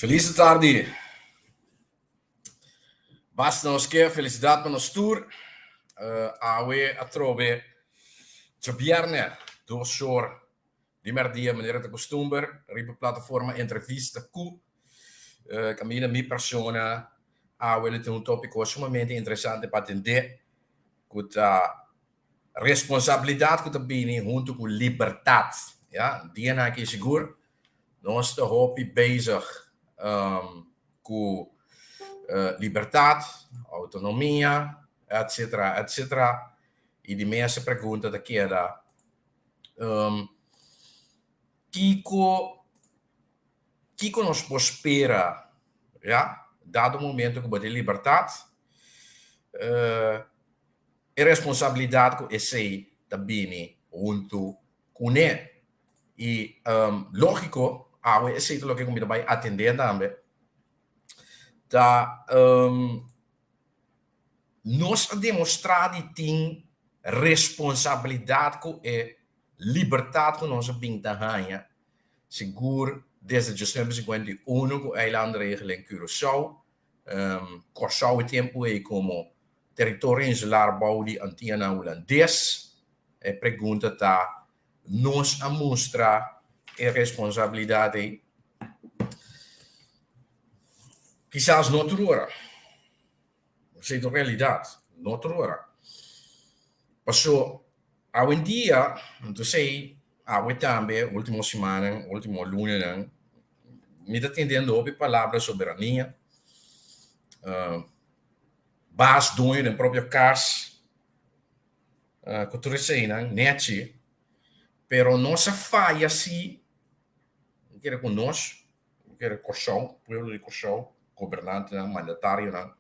Felis tardi. Basta nos ke felisidat pa nos tur. Awe atrobe djabièrnè 2 or di mèrdia, manera ta kustumber riba plataforma Entrevista Ku kaminda mi persona. Awe lo tin un tópiko sumamente interesante pa atendé, ku ta responsabilidat ku ta bini huntu ku libertat. Ya, dianan aki sigur nos ta hopi bezig ku libertat, outonomia, etcetera, etcetera. I di mes e pregunta ta keda: kiko nos por spera, ya, dado momento ku bo tin libertat, e responsabilidat ku esei ta bini huntu kuné? I lógiko, awe esei ta loke ku mi ta bai atendé tambe, ta nos a demostrá di tin responsabilidat ku e libertat ku nos a bin ta haña, sigur desde 1951 ku Eilandregeling Curaçao, Kòrsou e tempu ei komo teritorio insular bou di Antianan Hulandes? E pregunta ta: nos a mustra e responsabilidat ei? Kisas no tur ora. Esei ta un realidat, no tur ora. Paso awendia, anto esei awe tambe, ultimo simannan, ultimo lunanan, mi ta tendendo hopi palabra soberania, baas doño den propio kas, ku tur eseinan nechi, pero nos a faya si, mi kere ku nos, mi kere Kòrsou, pueblo di Kòrsou, gobernantenan, mandatarionan,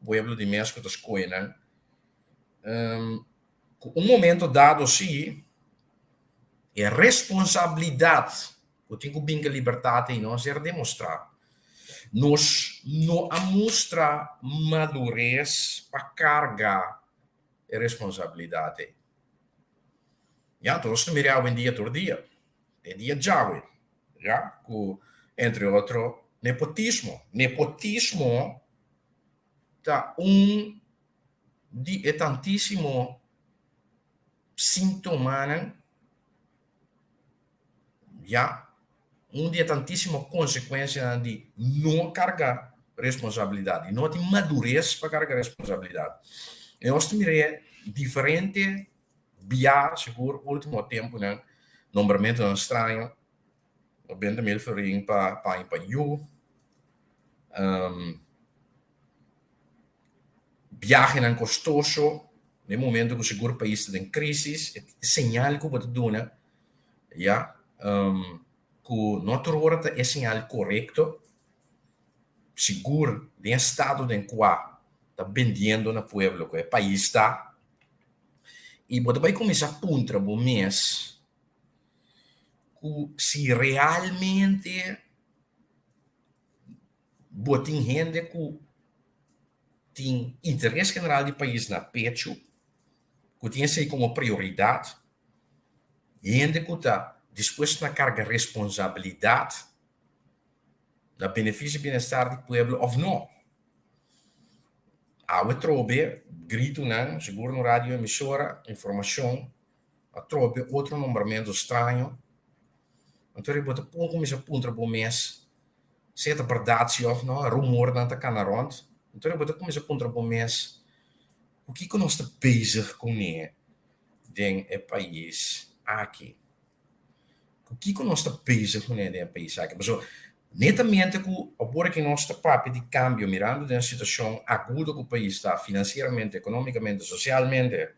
pueblo di mes ku ta skohe nan, ku un momento dado si e responsabilidat ku tin ku bin ku e libertat ei no a ser demostrá. Nos no a mustra madures pa karga e responsabilidat ei. Ya, anto nos ta mira awendia tur dia, e dia djawe, ya, ku entre otro nepotismo. Nepotismo ta un di e tantísimo síntomanan, ya, un di e tantísimo konsekuensianan di no karga responsabilidat, di no tin madures pa karga responsabilidat. I nos ta mira diferente bia, sigur último tempunan, nombramentunan straño, 90.000 florin pa paña pa yu, biahenan kostoso den momento ku sigur pais ta den krisis, e señal ku bo ta duna, ya, ku no tur ora ta e señal korekto, sigur den e estado den kua ta bendiendo na pueblo ku e pais ta, i bo ta bai kuminsá puntra bo mes ku si realmente bo tin hende ku tin interes general di pais na pechu, ku tin esei komo prioridat, hende ku ta dispuesto na karga responsabilidat na benefisio i bienestar di pueblo òf no. Awe trobe gritunan, sigur na radio emisora, informashon, atrobe otro nombramentu straño. Anto bo ta kuminsá puntra bo mes si e ta bèrdat si òf no, rumornan ta kana rònt. Anto bo ta kuminsá puntra bo mes ku kiko nos ta bezig kuné den e pais aki. Ku kiko nos ta bezig kuné den e pais aki? Pasobra netamente ku awor ku nos ta papia di kambio mirando den e situashon agudo ku pais ta finansieramente, ekonomikamente, sosialmente,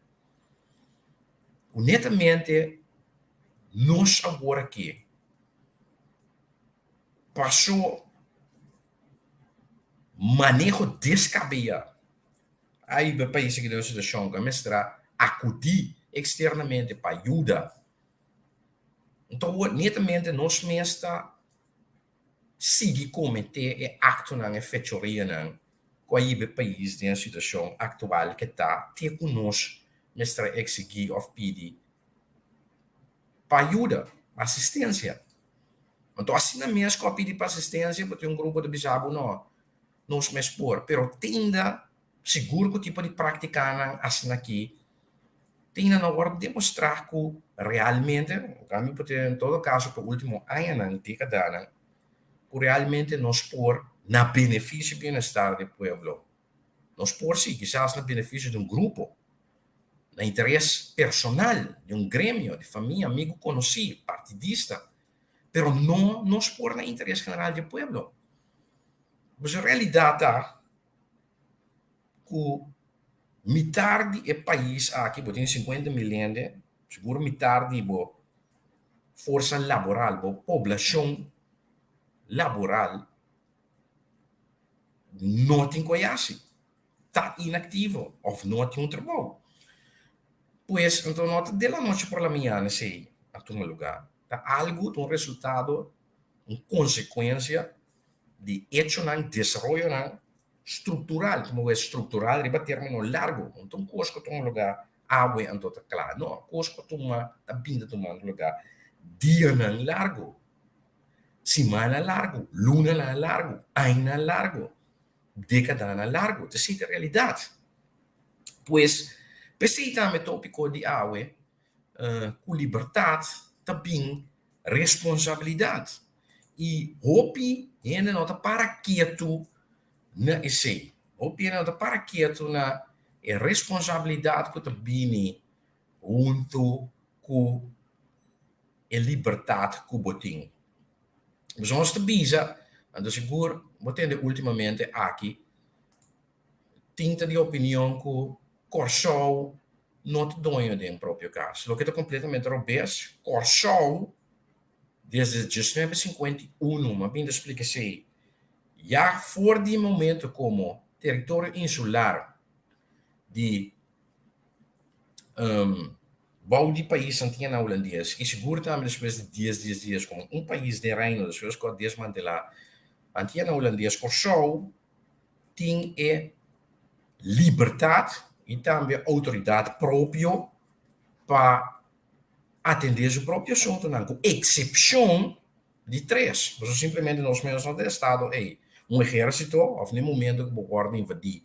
ku netamente nos awor aki pasó maneho deskabeyá a hiba e pais aki den un situashon ku a mester a akudí eksternamente pa yuda. Nton awor netamente nos mes ta sigui kometé e aktonan, e fechorianan ku a hiba e pais den e situashon aktual ke ta te ku nos mester a eksigí òf pidi pa yuda, asistensia. Anto asina mes ku a pidi pa asistensia bo tin un grupo ta bisa bo no, nos mes por. Pero tinda sigur ku tipo di praktikanan asina aki tinda no wòrdu demostrá ku realmente, mi por tin en todo kaso pa último añanan, dékadanan, ku realmente nos por na benefisio bienestar di pueblo. Nos por si, kisas na benefisio di un grupo, na interes personal di un gremio, di famia, amigu, konosí, partidista, pero no nos por na interes general di e pueblo. Pues e realidat ta ku mitar di e pais aki, bo tin sinkuenta mil hende, sigur mitar di bo forsa laboral, bo poblashon laboral no tin ku hasi, ta inaktivo òf no tin un trabou. Pues anto no ta de la noche por la mañana esei a tuma lugá. Ta algu, ta un resultado, un konsekuensia di echonan, desaroyonan struktural, komo ku e struktural riba término largu. No ta un kos ku tuma lugá awe anto ta kla. No, kos ku tuma ta bin ta tumando lugá dianan largu. Simannan largu, lunanan largu, añanan largu, dékadanan largu. Ta esei ta realidat. Pues, p'esei tambe tópiko di awe, ku libertat ta bin responsabilidat. I hopi hende no ta para ketu na esei. Hopi hende no ta para ketu na e responsabilidat ku ta bini huntu ku e libertat ku bo tin. Pasobra nos ta bisa, anto sigur bo tende ultimamente aki tin ta di opinion ku Kòrsou no ta doño den propio kas, loke ta kompletamente robes. Kòrsou desde diesnuebe sinkuenta i unu, mi a bin ta splika esei, ya for di e momento komo teritorio insular di Bou di pais Antiana Hulandes i sigur tambe despues di dies dies dies komo un pais den Reino despues ku a desmantelá Antiana Hulandes, Kòrsou tin e libertat i tambe outoridat propio pa atendé su propio asuntunan ku eksepshon di tres. Pasobra simplemente nos mes no ta estado ei un ehérsito òf na e momento ku bo wòrdu invadí.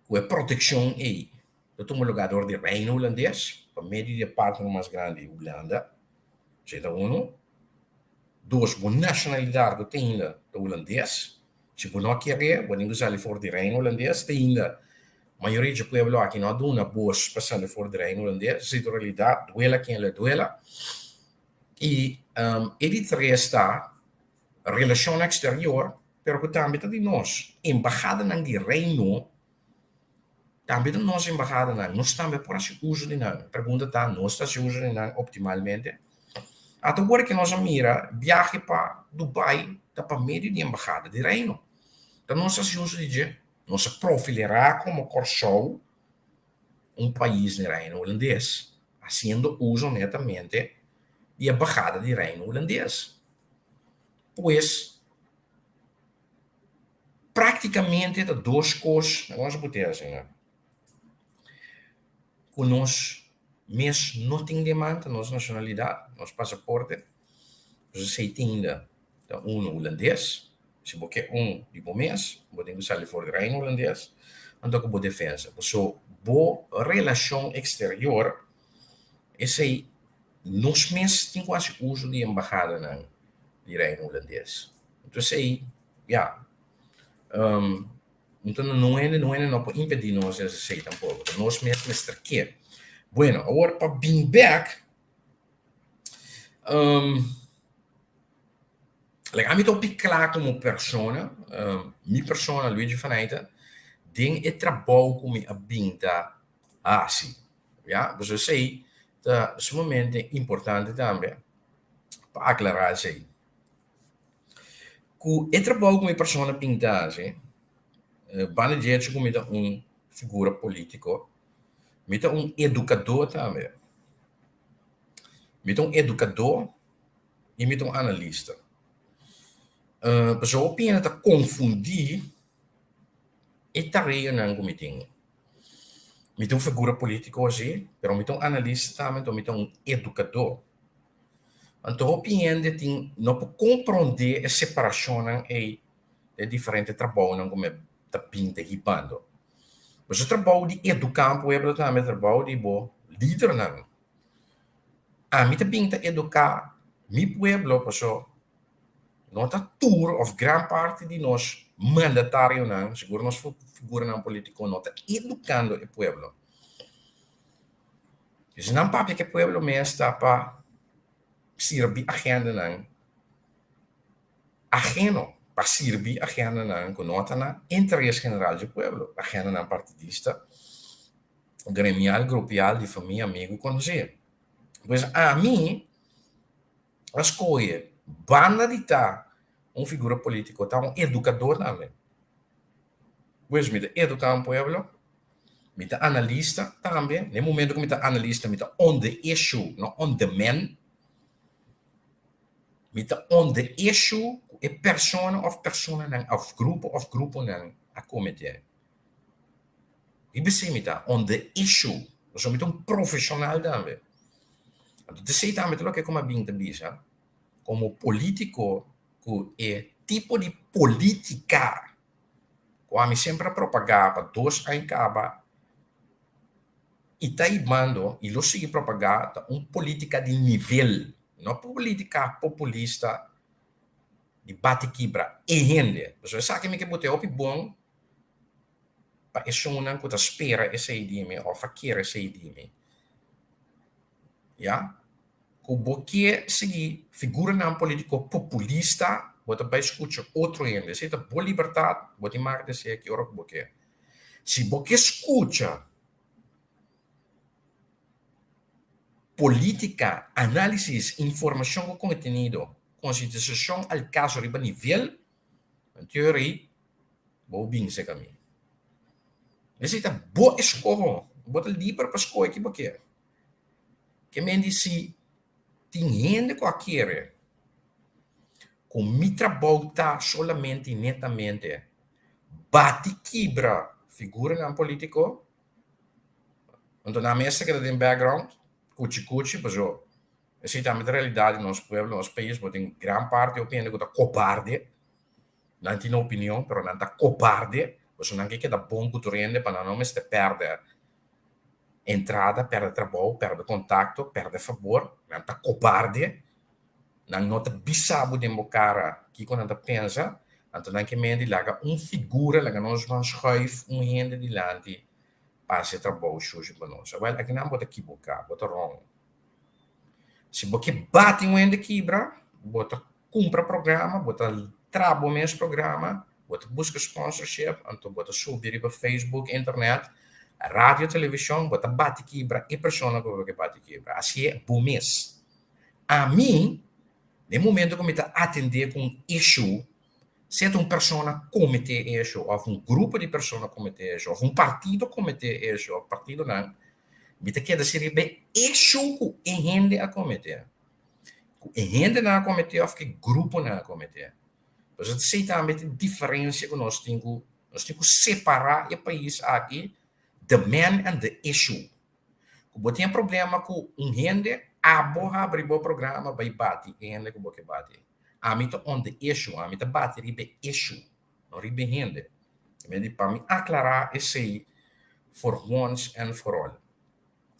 Ku e protekshon ei ta tuma lugá dor di Reino Hulandes pa medio di e partner mas grandi, Hulanda. Esei ta unu. Dos, bo nashonalidat ku ta ainda ta hulandes. Si bo no kere, bo tin ku sali for di Reino Hulandes. Te ainda mayoria dje pueblo aki no a duna bos pa sali for di Reino Hulandes. Esei ta un realidat, duela ken le duela. I e di tres ta relashon eksterior. Pero ku tambe ta di nos. Embahadanan di Reino tambe ta nos embahadanan. Nos tambe por hasi uso di nan. Pregunta ta, nos ta hasi uso di nan optimalmente? Ata ora ke nos a mira biahe pa Dubai ta pa medio di embahada di Reino. Ta nos hasi uso di dje. Nos a profilerá komo Kòrsou un pais den Reino Hulandes, hasiendo uso netamente di embahada di Reino Hulandes. Pues, práktikamente ta dos kos, nos a put'é asina, ku nos mes no tin demanda, nos nashonalidat, nos pasaporte, nos esei tin ainda ta unu hulandes, si bo ke un di bo mes, bo tin ku sali for di Reino Hulandes, anto ku bo defensa. Pasobra bo relashon eksterior, esei Nos mes tin ku hasi uso di embahadanan di Reino Hulandes. Entonces esei, ya, enton no hende no hende no por impedí nos di hasi esei tampoko. Ta nos mes mester ke. Bueno, awor pa bin bèk, like ami ta hopi kla komo persona, mi persona Luigi Faneyte, den e trabou ku mi a bin ta hasi. Ya, pasobra esei ta sumamente importante tambe pa aklará esei. Ku e trabou ku mi persona bin ta hasi, banda di hecho ku mi ta un figura polítiko, mi ta un edukadó tambe. Mi ta un edukadó i mi ta un analista. Pasobra hopi hende ta konfundí e tareanan ku mi tin. Mi ta un figura politico si, pero mi ta un analista tambe, enton mi ta un educador. Anto hopi hende tin no por komprondé e separashonnan ei den diferente trabounan ku mi ta bin ta hibando. Pues e trabou di eduká un pueblo tambe trabou di bo lidernan. Ami ta bin ta eduká mi pueblo paso no ta tur òf gran parti di nos mandatarionan, sigur nos figuranan polítiko no ta edukando e pueblo. Si nan papia ku e pueblo mes ta pa sirbi agendanan ageno, pa sirbi agendanan ku no ta na interes general dje pueblo, agendanan partidista, gremial, grupial, di famia, amigu i konosí. Pues ami a skohe banda di ta un figura polítiko ta un edukador tambe. Pues mi ta eduká un pueblo, mi ta analista tambe, na e momento ku mi ta analista mi ta on the issue, no on the man. Mi ta on the issue ku e persona òf personanan òf grupo òf gruponan a kometé. Riba esei mi ta on the issue, pasobra mi ta un profeshonal tambe. Anto esei tambe ta loke ku mi a bin ta bisa komo polítiko ku e tipo di polítika ku ami semper a propagá pa dos aña kaba i ta hibando i lo sigui propagá ta un polítika di nivel, no polítika populista di bati kibra e hende. Pasobra esaki mi ke bota e hopi bon pa esunnan ku ta spera esei di mi òf a kere esei di mi. Ya. Ku bo ke sigui figuranan polítiko populista, bo ta bai skucha otro hende. Esei ta bo libertat, bo tin mag di hasié ki ora ku bo ke. Si bo ke skucha polítika, análisis, informashon ku kontenido, konsientisashon al kaso riba nivel, anteori bo bin se kaminda. Esei ta bo eskoho, bo ta liber pa skohe ki bo ke. Ke men di si tin hende ku a kere ku mi trabou ta solamente i netamente bati kibra figuranan politiko, anto nan mes ta keda den background kuchi kuchi pasobra esei tambe ta realidat di nos pueblo, nos pais, bo tin gran parti hopi hende ku ta kobarde, nan tin opinion pero nan ta kobarde pasobra nan ke keda bon ku tur hende pa nan no mester pèrdè entrada, pèrdè trabou, pèrdè kontakto, pèrdè fabor, nan ta kobarde, nan no ta bisa bo den bo kara kiko nan ta pensa, anto nan ke mende laga un figura, laga nos ban schuif un hende dilanti pa hasi e trabou shushi pa nos. Awel, akinan bo ta kiboká, bo ta rong. Si bo ke bati un hende kibra, bo ta kumpra programa, bo ta traha bo mes programa, bo ta buska sponsorship, anto bo ta subi riba Facebook, internet, radio, televishon, bo ta bati kibra e persona ku bo ke bati kibra. Hasié bo mes. Ami, den momento ku mi ta atendé ku un issue, sea ta un persona kometé e issue òf un grupo di persona kometé e issue òf un partido kometé e issue òf partidonan, mi ta keda si riba e issue ku e hende a kometé. Ku e hendenan a kometé òf ku e gruponan a kometé. Pues esei tambe ta e diferensia ku nos tin ku nos tin ku separá e pais aki, the man and the issue. Ku bo tin e problema ku un hende, abo habri bo programa bai bati e hende ku bo ke bati. Ami ta on the issue, ami ta bati riba e issue, no riba e hende. Mi di pa mi aklará esei for once and for all.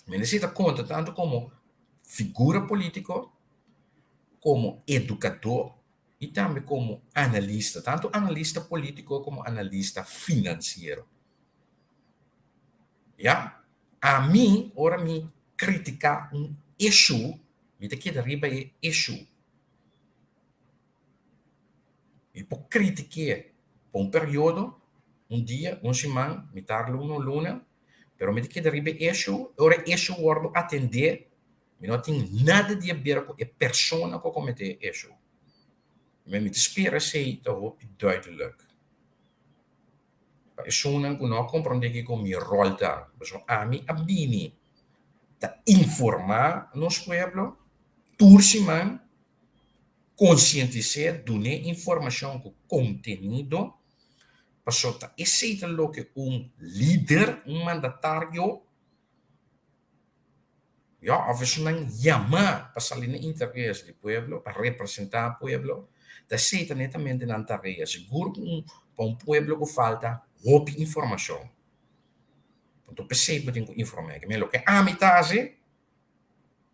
Mi nesita konta tantu komo figura polítiko, komo edukadó i tambe komo analista, tantu analista polítiko komo analista finansiero. Ya, ami ora mi kritiká un issue, mi ta keda riba e issue. Mi por kritik'é pa un periodo, un dia, un siman, mitar luna, un luna, pero mi ta keda riba e issue, e ora e issue wòrdu atendé, mi no tin nada di haber ku e persona ku a kometé e issue. Mi ta spera esei ta hopi duidelijk. Pa esunnan ku no a komprondé kiko mi ròl ta, pasobra ami a bini ta informá nos pueblo tur siman, konsientis'é, dun'é informashon ku kontenido, pasobra ta esei ta loke un lider, un mandatario. Ya, òf esunnan yamá pa sali na interes di pueblo, pa representá pueblo, ta esei ta netamente nan tarea. Sigur ku un pa un pueblo ku falta hopi informashon. Anto p'esei bo tin ku inform'é. Ke men loke ami ta hasi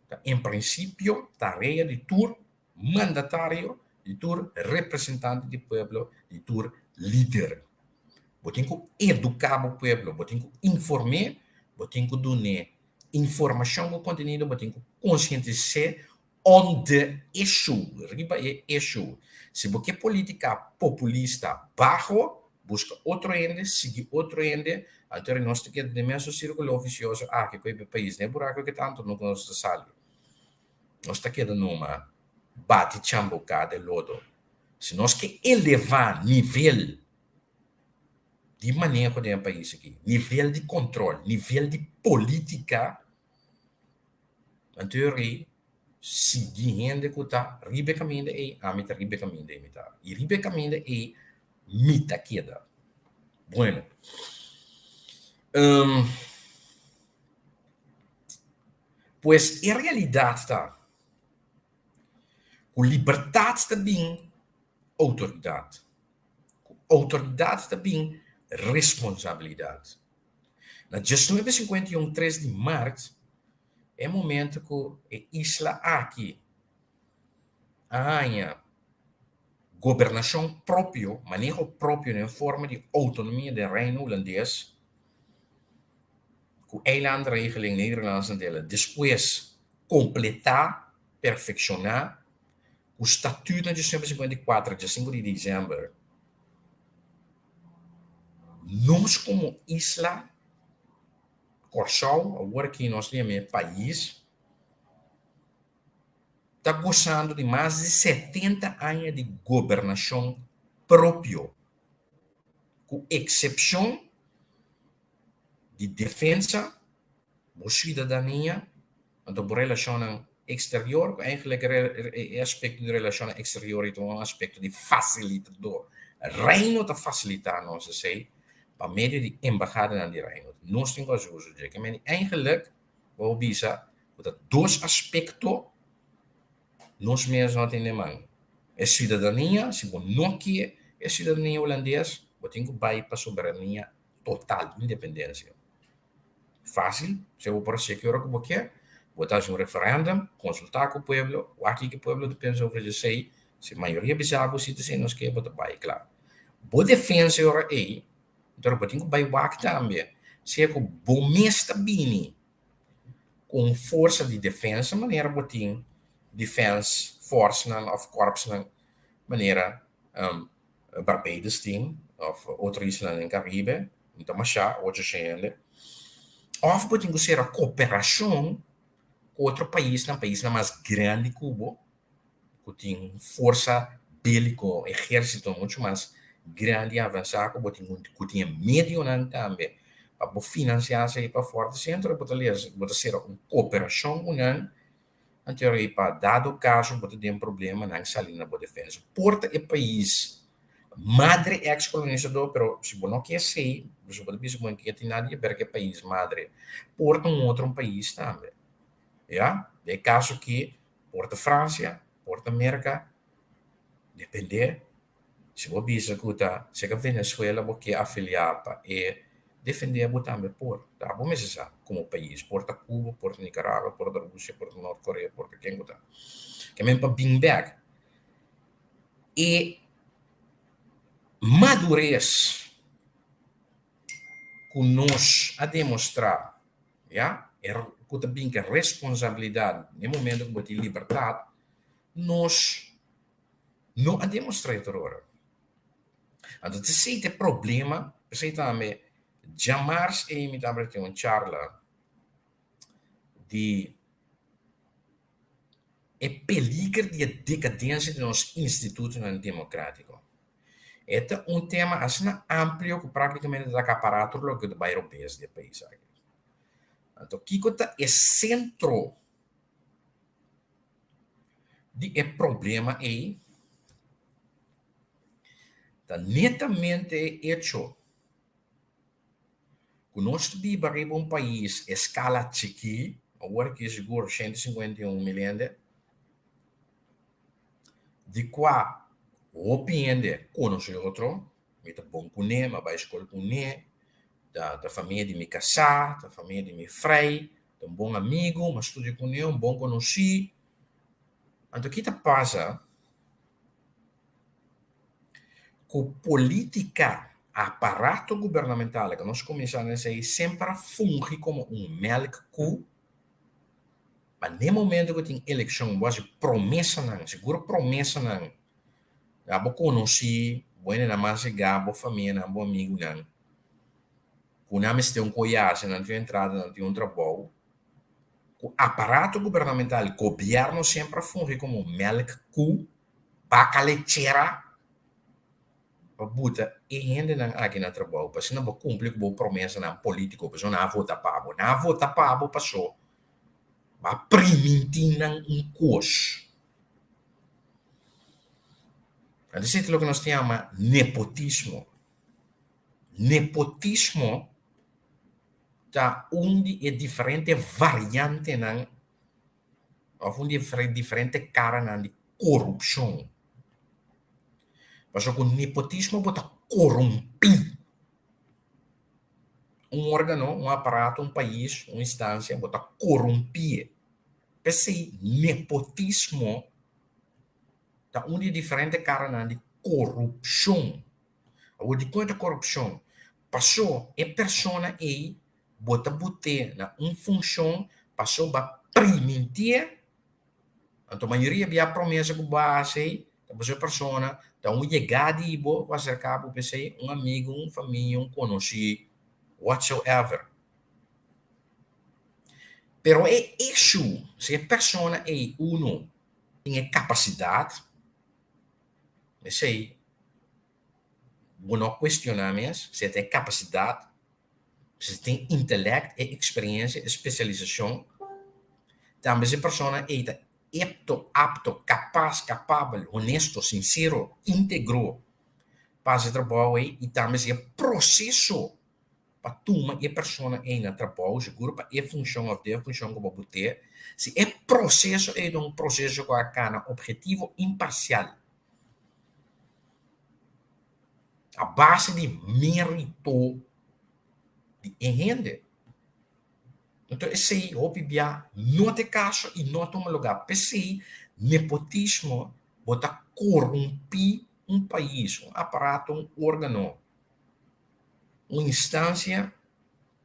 ta en prinsipio tarea di tur mandatario, di tur representante di pueblo, di tur lider. Bo tin ku eduká bo pueblo, bo tin ku inform'é, bo tin ku dun'é informashon ku kontenido, bo tin ku konsientis'é on the issue, riba e issue. Si bo ke polítika populista baho, buska otro hende, sigui otro hende, anto nos ta keda den mesun sírkulo visioso aki ku e pais. Den e buraku ke tantu nunka nos ta sali. Nos ta keda numa bati chambuká den lodo. Si nos ke elevá nivel di maneho den e pais aki, nivel di kontrol, nivel di polítika, anto e rei sigui hende ku ta riba e kaminda ei, ami ta riba e kaminda ei mi ta. I riba e kaminda ei mi ta keda. Bueno. Pues e realidat ta ku libertat ta bin outoridat, ku outoridat ta bin responsabilidat. Na diesnuebe sinkuenta i un tres di mart, e momento ku e isla aki a haña gobernashon propio, maneho propio den forma di outonomia den Reino Hulandes, ku Eilandregeling Nederlandse Antillen despues kompletá, perfekshoná ku Statuut na diesnuebe sinkuenta i kuater, dia sinku di desèmber. Nos komo isla, Kòrsou, awor aki nos ta yam'é pais, ta gosando di mas di setenta aña di gobernashon propio, ku eksepshon di defensa, bo siudadania, anto bo relashonnan eksterior, ku eigentlik e aspekto di relashonnan eksterior ta un aspekto di fasilitador. Reino ta fasilitá nos esei pa medio di embahadanan di Reino. Nos tin ku hasi uso dje. Ke mende eigentlik bo por bisa ku ta dos aspekto nos mes no tin den man. E siudadania, si bo no ke e siudadania hulandes, bo tin ku bai pa soberania total, independensia. Fácil, si bo por hasié ki ora ku bo ke, bo ta hasi un referèndum, konsultá ku pueblo, wak kiko pueblo ta pensa over esei, si mayoria bisa bo si ta esei nos ke, bo ta bai kla. Bo defensa e ora ei, pero bo tin ku bai wak tambe, sea ku bo mes ta bini ku un forsa di defensa manera bo tin defense forcenan òf kòrpsnan manera Barbados tin òf otro islanan den Karibe, no ta mashá ocho shen hende. Òf bo tin ku sera koperashon ku otro paisnan, paisnan mas grandi ku bo, ku tin forsa béliko, ehérsito muchu mas grandi i avansá ku bo, tin ku tin e medionan tambe pa bo finansiá esei pa fòrti sentro, bo ta lesa, bo ta sera un koperashon ku nan Anto rei pa dado caso bo ta den problema nan sali na bo defensa. Por ta e pais madre ex colonizador pero si bo no ke esey bo ta bisa bo no ke tin nada di haber ku e pais madre por ta un otro pais tambe ya. Den e caso aki por ta Francia por ta Merca depende. Si bo bisa ku ta serka Venezuela bo ke afiliá pa e defendé bo tambe por. Ta bo mester sa komo pais. Por ta Cuba, por ta Nicaragua, por ta Rusia, por ta North Korea, por ta ken ku ta. Ke men pa bin bèk e madures ku nos a demostrá ya ku ta bin ku e responsabilidat den momento ku bo tin libertat nos No a demostrá e tur ora. Anto ta esei ta e problema, p'esei tambe djamars ei mi tabata tin un charla di e peliger di e dekadensia di nos institutonan demokratiko. E ta un tema asina amplio ku praktikamente ta akapará tur loke ta bai robes di e pais aki. Anto kiko ta e sentro Di e problema ei ta netamente e echo ku nos ta biba riba un pais eskala chikí, Awor aki sigur 151 mil hende, di kua hopi hende konosé otro, mi ta bon kuné, mi a bai skol kuné, ta ta famia di mi kasá, ta famia di mi frei, ta un bon amigu, mi a studia kuné, un bon konosí. Anto ki ta pasa? Ku polítika, aparato gubernamental ku nos kuminsá na esei semper a fungi komo un melkkoe, pa n'e momento ku tin elekshon bo hasi promesanan, sigur promesanan na bo konosí, bo hendenan mas yegá, bo famianan, bo amigunan, ku nan mester un koe hasi, nan tin un entrada, nan tin un trabou. Ku aparato gubernamental, gobièrnu semper a fungi komo melkkoe, baka lechera, pa buta e hendenan aki na trabou, pa asina bo kumpli ku bo promesanan polítiko, pasobra nan a vota pa bo. Nan a vota pa bo paso bo a primintí nan un kos. Anto esei ta loke nos ta yama nepotismo. Nepotismo ta un di e diferente variantenan òf un di e diferente karanan di korupshon. Pasobra ku nepotismo bo ta korumpí un órgano, un aparato, un pais, un instansia, bo ta korumpié. P'esei nepotismo ta un di e diferente karanan di korupshon. Awor dikon e ta korupshon? Paso e persona ei bo ta but'é na un funshon paso bo a primintié, anto mayoria bia promesa ku bo a hasi ei ta paso e persona ta un yegá di bo ku a aserká bo p'esei, un amigu, un famia, un konosí, whatsoever. Pero e issue si e persona ei uno tin e kapasidat, esei Bo no cuestiona mes si e tin e capacidad, si e tin intelect, e experiencia, e specialisacion. Tambe si e persona ey ta epto, apto, capaz, capabel, honesto, sincero, integro pa haci e trabao ey y tambe si e proceso pa tuma e persona ey na trabao, sigur pa e funcion of den e funcion cu bo bute, si e proceso ey ta un proceso cu a cana objetivo, imparcial. A base di merito di e hende. Enton esei hopi bia no ta e kaso i no a tuma lugá. P'esei nepotismo bo ta korumpí un pais, un aparato, un órgano, un instansia,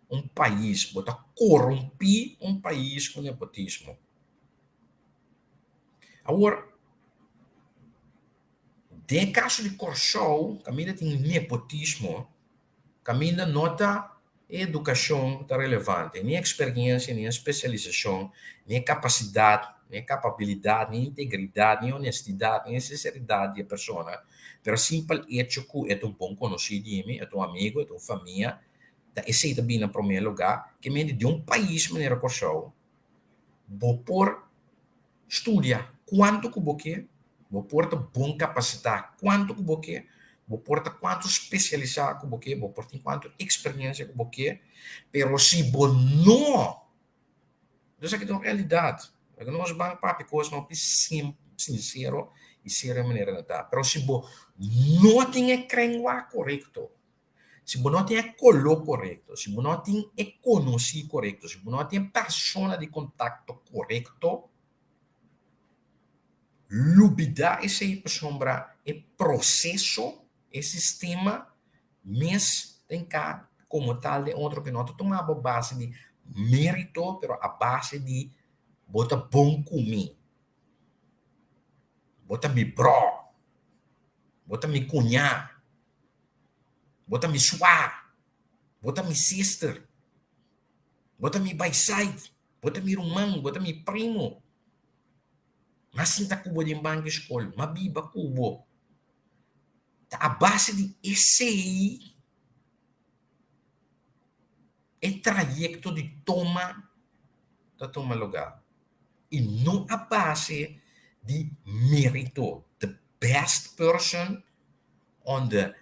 un pais. Bo ta korumpí un pais ku nepotismo. Awor, den e kaso di Kòrsou kaminda tin nepotismo, kaminda no ta e edukashon ta relevante, ni e eksperiencia, ni e spesialisashon, ni e kapasidat, ni e kapabilidat, ni e integridat, ni e honestidat, ni e sinseridat di e persona, pero simpel echo ku e ta un bon konosí di mi, e ta un amigu, e ta un famia, ta esei ta bini na promé lugá, ke mende di un pais manera Kòrsou bo por Studia kuantu ku bo ke, bo por ta bon kapasitá kuantu ku bo ke, bo por ta kuantu spesialisá ku bo ke, bo por tin kuantu eksperiencia ku bo ke, pero si bo no, nos aki ta un realidat, pasobra nos ban papia kos hopi sinsero i serio manera nan ta, pero si bo no tin e krengua korekto, Si bo no tin e koló korekto, si bo no tin e konosí korekto, si bo no tin e persona di kontakto korekto, lubidá esei pasobra e proseso, e sistema mes ta hinká komo tal den otro ku no ta tuma bo a base di mérito pero a base di bo ta bon ku mi, bo ta mi brò, bo ta mi kuñá. Bo ta mi swa, bo ta mi sister, bo ta mi baisait, bo ta mi ruman, bo ta mi primo. M'a sinta ku bo den banki skol, m'a biba ku bo. Ta a base di esei e trayekto di toma ta tuma lugá i no a base di merito, the best person on the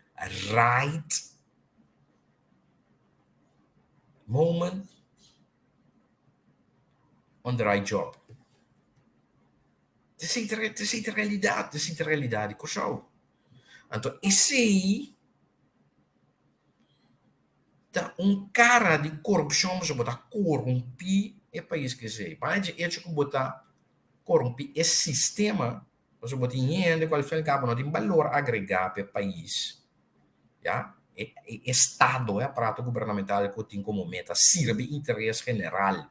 right moment. on the right job. Esei ta esei ta realidat, esei ta realidat di Kòrsou. Anto esei ta un kara di korupshon pasobra bo ta korumpí e pais ku esei. Banda dje echo ku bo ta korumpí e sistema pasobra bo tin hende ku al fin al kabo no tin balor agregá pa e pais, ya. E estado, e aparato gubernamental ku tin komo meta sirbi interes general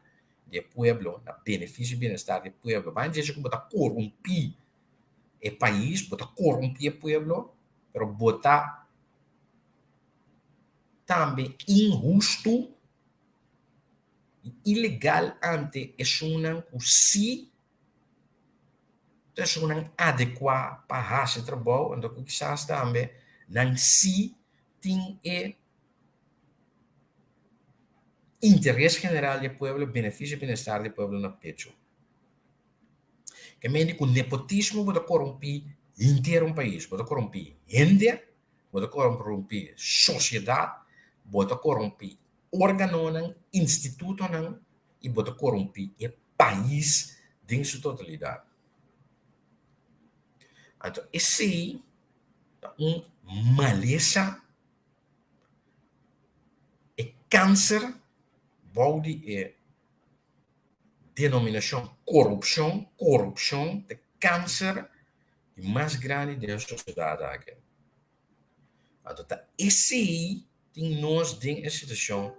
di e pueblo, na benefisio i bienestar di e pueblo. Banda dje echo ku bo ta korumpí e pais, bo ta korumpí e pueblo, pero bo ta tambe inhustu i ilegal ante esunnan ku si ta esunnan adekuá pa hasi trabou, anto ku kisas tambe nan si tin e interes general di e pueblo, benefisio i bienestar di e pueblo na pecho. Ke mende ku nepotismo bo ta korumpí henter un pais, bo ta korumpí hende, bo ta korumpí sosiedat, bo ta korumpí órganonan, institutonan i bo ta korumpí e pais den su totalidat. Anto esei ta un malesa, e kanser bou di e denominashon korupshon, korupshon ta e kanser di mas grandi den nos sosiedat aki. Anto ta esei tin nos den e situashon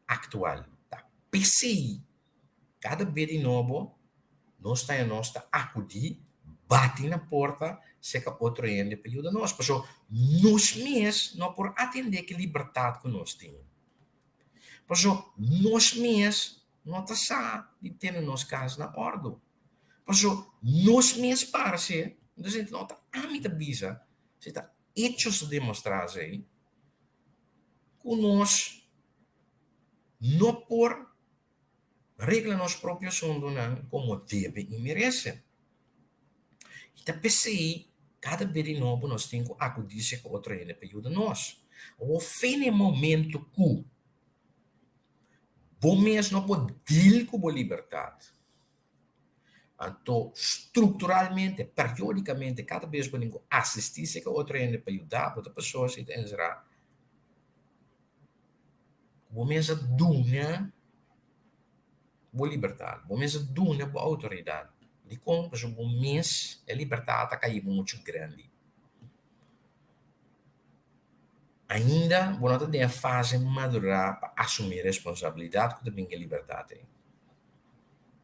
aktual. Ta p'esei kada be di nobo nos ta nos ta akudí bati na porta serka otro hende pa yuda nos, pasobra nos mes no por atendé ku e libertat ku nos tin. Pasobra nos mes no ta sa di tene nos kas na òrdu. Pasobra nos mes parse, entonces no ta ami ta bisa, si ta hechos ta demostrá esei, ku nos no por regla nos propio asuntunan komo debe i merese. I ta p'esei kada bes di nobo nos tin ku akudí serka otro hende pa yuda nos. Awor fe na e momento ku bo mes no por deal ku bo libertat, anto strukturalmente, periodikamente kada bes bo tin ku asistí serka otro hende pa yuda bo, ta pasobra si ta enserá ku bo mes a duna bo libertat, bo mes a duna bo outoridat. Dikon? Pasobra bo mes e libertat a kai bo muchu grandi. Ainda bo no ta den e fase madurá pa asumí responsabilidat ku ta bin ku e libertat ei.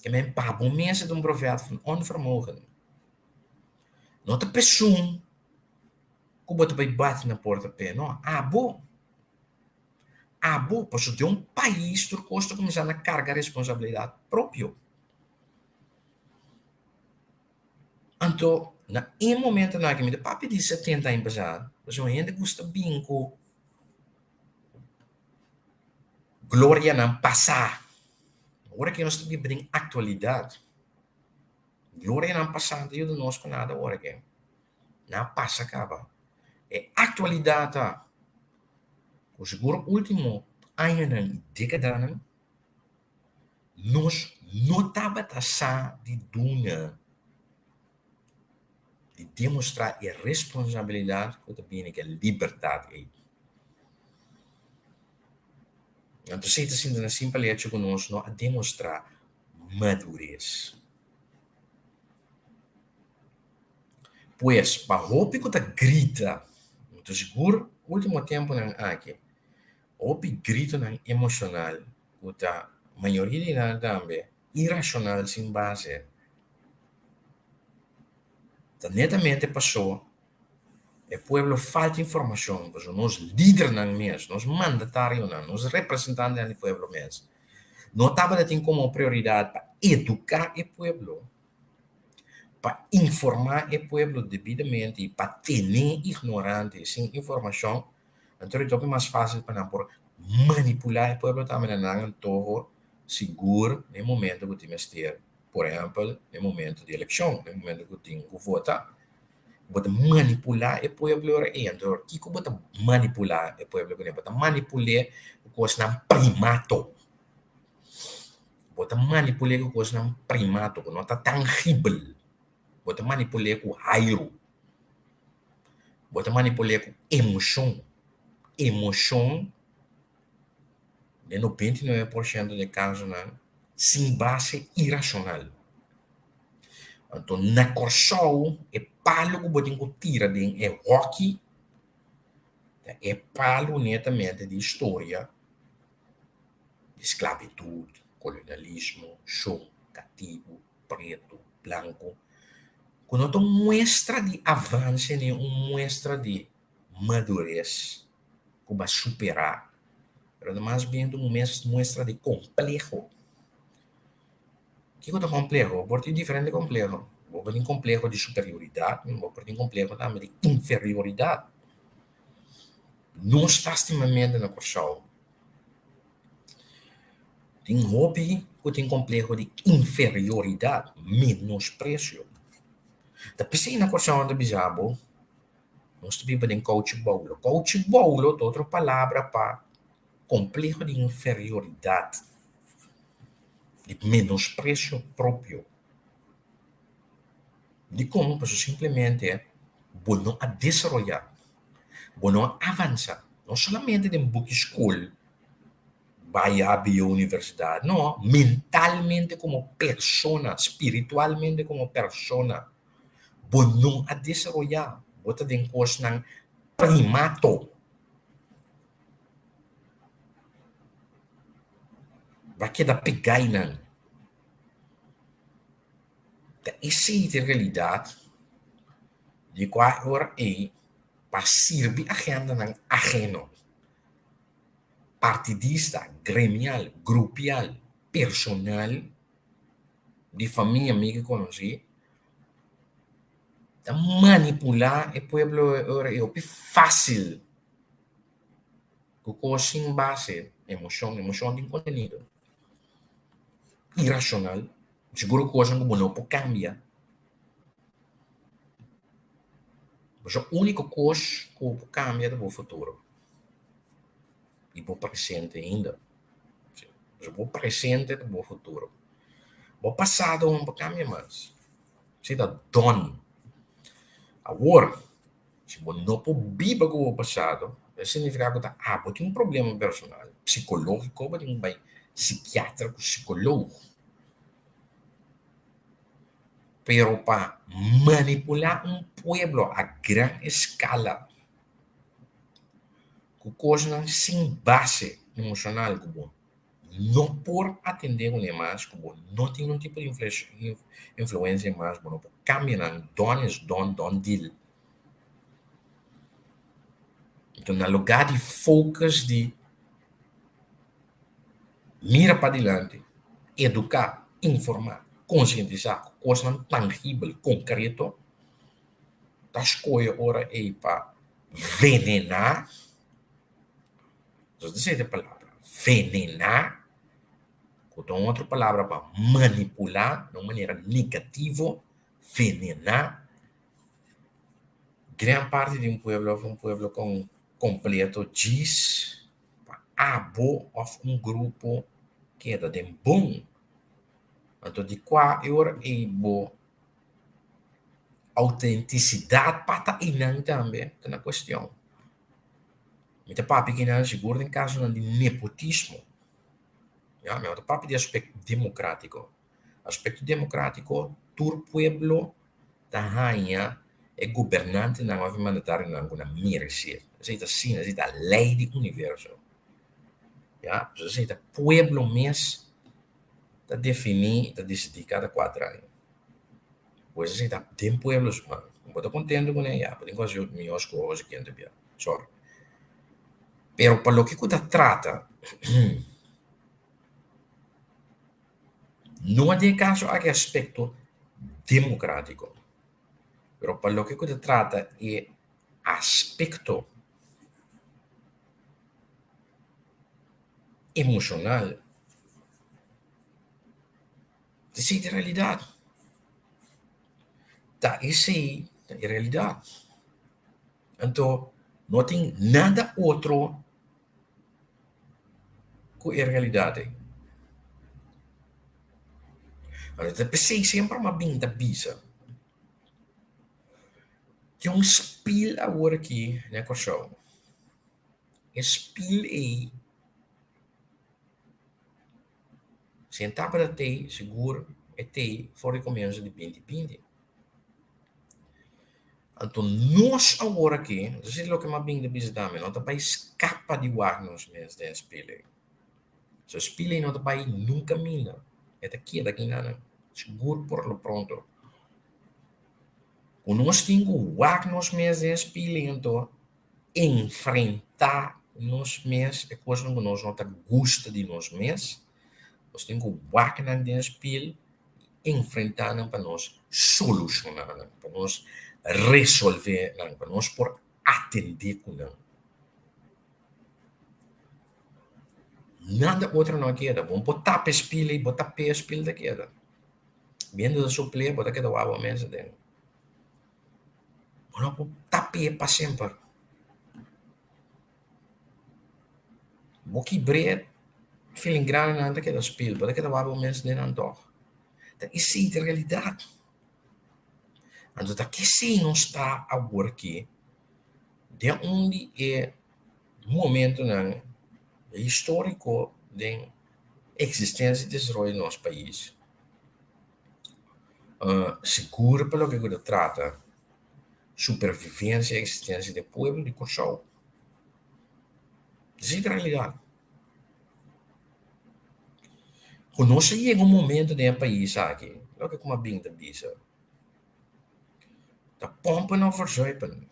Ke men pa bo mes e ta un profèt van onvermogen. No ta p'esun ku bo ta bai bati na porta p'e, no, abo. Abo, pasobra den un pais tur kos ta kuminsá na karga responsabilidat propio. Anto, na e momentonan aki, mi ta papia di setenta aña pasá, pasobra hende gusta bin ku glorianan pasá. Ora ke nos ta biba den aktualidat, glorianan pasá no ta yuda nos ku nada ora ke. Nan a pasa kaba. E aktualidat ta ku sigur último añanan i dékadanan nos no tabata sa di duna, di demostrá e responsabilidat ku ta bini ku e libertat ei. Anto esei ta sinti na simpel hecho ku nos no a demostrá madures. Pues, pa hopi ku ta grita, mi ta sigur último tempunan aki, hopi gritonan emoshonal ku ta mayoria di nan tambe irashonal sin base, ta netamente pasó e pueblo falta informashon, pasobra nos lidernan mes, nos mandatarionan, nos representantenan di pueblo mes no tabata tin komo prioridat pa eduká e pueblo. Pa informá e pueblo debidamente i pa tene ignorante sin informashon, anto e topi mas fásil pa nan por manipulá e pueblo tambe na nan antoho sigur na e momento ku tin mester. Por ehèmpel, na e momento di elekshon, na e momento ku tin ku vota, bo ta manipulá e pueblo ora ei. Anto kiko bo ta manipulá e pueblo kuné? Bo ta manipul'é ku kosnan primato. Bo ta manipul'é ku kosnan primato ku no ta tangibel. Bo ta manipul'é ku airu. Bo ta manipul'é ku emoshon. Emoshon den 99% di e kasonan sin base irashonal. Anto na Kòrsou e palu ku bo tin ku tira den e hòki ta e palu netamente di historia di sklabitut, kolonialismo, shon, katibu, pretu, blanku, ku no ta un muestra di avanse ni un muestra di madures ku bo a superá, pero ta mas bien ta un muestra di kompleho. Kiko ta kompleho? Bo por tin diferente kompleho. Bo por tin kompleho di superioridat, bo por tin kompleho tambe di inferioridat. Nos lastimamente na Kòrsou tin hopi ku tin kompleho di inferioridat, menospresio. Ta p'esei na Kòrsou nan ta bisa bo, nos ta biba den kouchi boulo. Kouchi boulo ta otro palabra pa kompleho di inferioridat, di menospresio propio. Dikon? Pasobra simplemente bo no a desaroyá, bo no a avansá, no solamente den buki skol, bai hbo universidat, no, mentalmente komo persona, spiritualmente komo persona, bo no a desaroyá, bo ta den kosnan primato. Bo a keda pegá einan. Ta esei ta e realidat di kua e ora ei pa sirbi agendanan aheno, partidista, gremial, grupial, personal, di famia mi ke konosí, ta manipulá e pueblo e ora ei hopi fásil ku kos sin base, emoshon, emoshon tin kontenido irashonal. Seguro cosnan cu bo no por cambia. Pasobra unico cos cu bo por cambia ta bo futuro y bo presente ainda. Pasobra bo presente ta bo futuro. Bo pasado no por cambia mas. Esey ta done. Awor, si bo no por biba cu bo pasado, e significa cu ta abo tin un problema personal, psicologico, bo tin cu bay psikiatra cu psicologo. Pero pa manipulá un pueblo a gran eskala ku kosnan sin base emoshonal ku bo no por atendé kuné mas, ku bo no tin un tipo di influensia mas, bo no por kambia nan, done is done, done deal. Enton na lugá di focus di Mira padilanti, eduká, informá, konsientisá ku kosnan tangibel, konkreto, ta skohe ora ei pa venená, nos ta sete palabra, venená, ku ta un otro palabra pa manipulá na un manera negativo, venená gran parti di un pueblo òf un pueblo kompleto djis. Pa abo òf un grupo keda den bon. Anto di kua e ora ei bo outentisidat pa ta einan tambe ta na kuestion. Mi ta papia kinan sigur den kasonan di nepotismo. Ya, mi no ta papia di aspekto demokratiko. Aspekto demokratiko tur pueblo ta haña e gobernantenan òf e mandatarionan ku nan meresé. Esei ta asina, esei ta lei di universo. Ya, pues esei ta pueblo mes ta definí i ta disidí kada kuater aña. Pues esei ta den pueblo su man. Bo ta kontento kuné? Ya, bo tin ku hasi mihó skoho siguiente bia. Sòri. Pero pa loke ku ta trata No den e kaso aki aspekto demokratiko, pero pa loke ku ta trata e aspekto emoshonal, esei ta e realidat, ta esei ta e realidat. Anto no tin nada otro ku e realidat ei. Anto ta p'esei semper mi a bin ta bisa, tin un spil awor aki na Kòrsou. E spil ei si e tabata tei sigur e tei for di komienso di binti binti. Anto nos awor aki, esei loke mi a bin ta bisa tambe, no ta bai skapa di wak nos mes den e spil ei. So e spil ei no ta bai nunka minda, e ta keda aki nan sigur por lo pronto. Ku nos tin ku wak nos mes den e spil ei anto enfrentá nos mes e kosnan ku nos no ta gusta di nos mes, nos tin ku wak nan den e spil i enfrentá nan pa nos solushoná nan, pa nos resolvé nan, pa nos por atendé ku nan. Nada otro no a keda. Bo por tapa e spil ei, bo tap'é e spil ta keda. Bientu ta supl'é, bo ta keda wak bo mes aden. Bo no por tap'é pa semper. Bo kibr'é, filingrananan ta keda spil, bo ta keda wak bo mes den nan tòg. Ta esei ta e realidat. Anto ta kesei nos ta awor aki den un di e momentonan historico den existencia y desaroyo di nos pais. Sigur pa loke ku ta trata supervivencia y existencia di e pueblo di Kòrsou. Esei ta realidad. Ku nos a yega un momento den e pais aki, loke ku mi a bin ta bisa, ta pompen of verzuipen.